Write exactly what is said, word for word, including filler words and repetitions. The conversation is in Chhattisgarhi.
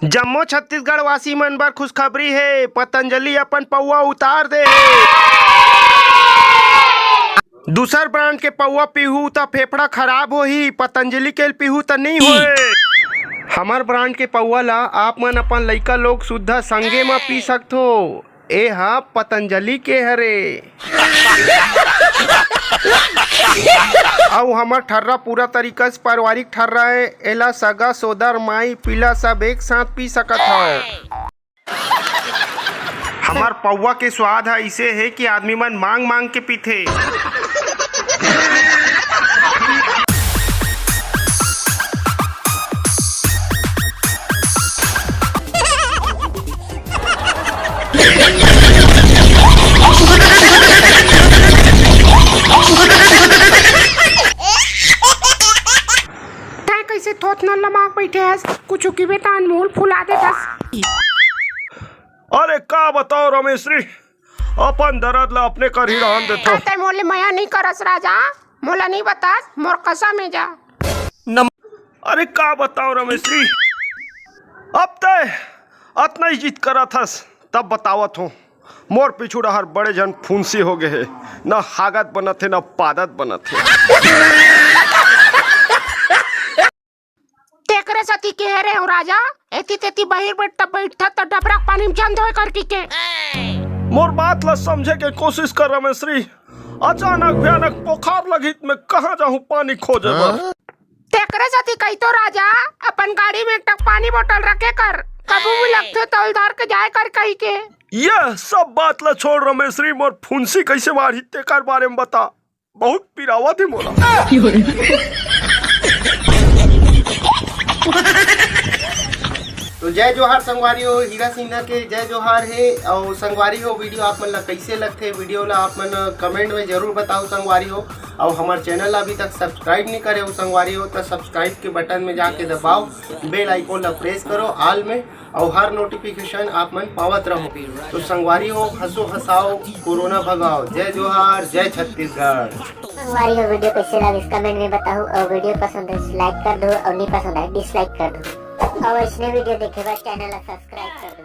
जम्मो छत्तीसगढ़ वासी मन बर खुशखबरी हे, पतंजलि अपन पौवा उतार दे हे। दूसर ब्रांड के पौवा पीहू त फेफड़ा खराब होही, पतंजलि के पीहू त नइ होय। हमर ब्रांड के पौवा ला आप मन अपन लइका लोग सुद्धा संगे म पी सकथो। ए ह पतंजलि के हरे। अउ हमर ठर्रा पूरा तरीका से पारिवारिक ठर्रा हे। एला सगा, सोदर, माई, पिला सब एक साथ पी सकत हव। हमर पौवा के स्वाद ह अइसे हे कि आदमी मन मांग मांग के पीथे। तैं कइसे थोथना लमाक बइठे हस? कुछु किबे त अनमोल फुला देथस। अरे का बताओ रमेश री, अपन दरद ला अपने कर ही रहन देथो। का तैं मोले मया नइ करस राजा? मोला नइ बतास, मोर कसम हे जा। अरे का बताओ रमेश री, अब तैं अतना ही जिद करत हस, तब बतावत हों। मोर पीछू डहर बड़े झन फुंसी हो गे हे, न हागत बनत हे, न पादत बनत हे। तेकरे सेती केहे रेहेंव राजा, एती तेती बहिर बइठ, बइठत त डबरा के पानी म झन धोए कर कहिके। मोर बात ला समझे के कोशिश कर रमेश री, अचानक भयानक बोखार लगही त मैं कहाँ जाहूँ पानी खोजे बर? तेकरे सेती कहिथों राजा, अपन गाड़ी में एक ठक पानी बोतल रखे कर, कभू भी लगथे त ओला धर के जाए कर कहिके। ये सब बात ला छोड़ रमेश री, मोर फुंसी कइसे मारही तेकर बारे में बता। बहुत पिरावत हे मोला। तो जय जोहार संगवारी हो, हीरा सिन्हा के जय जोहार हे। अउ संगवारी हो, video आप मन ला कइसे लगथे, video ला आप मन comment में जरूर बताओ संगवारी हो। अउ हमर channel ला अभी तक subscribe नइ करे हो संगवारी हो, त subscribe के button में जाके दबाओ, bell icon ला press करो all में, अउ हर notification आप मन पावत रहो। तो संगवारी हो, हंसो हंसाओ, कोरोना भगाओ। जय जोहार, जय छत्तीसगढ़। संगवारी हो, video कइसे लागिस comment में बताओ, अउ video पसंद आइस like कर दो, अउ नइ पसंद आए dislike कर दो, अउ अइसने video देखे बर channel ला subscribe कर दो।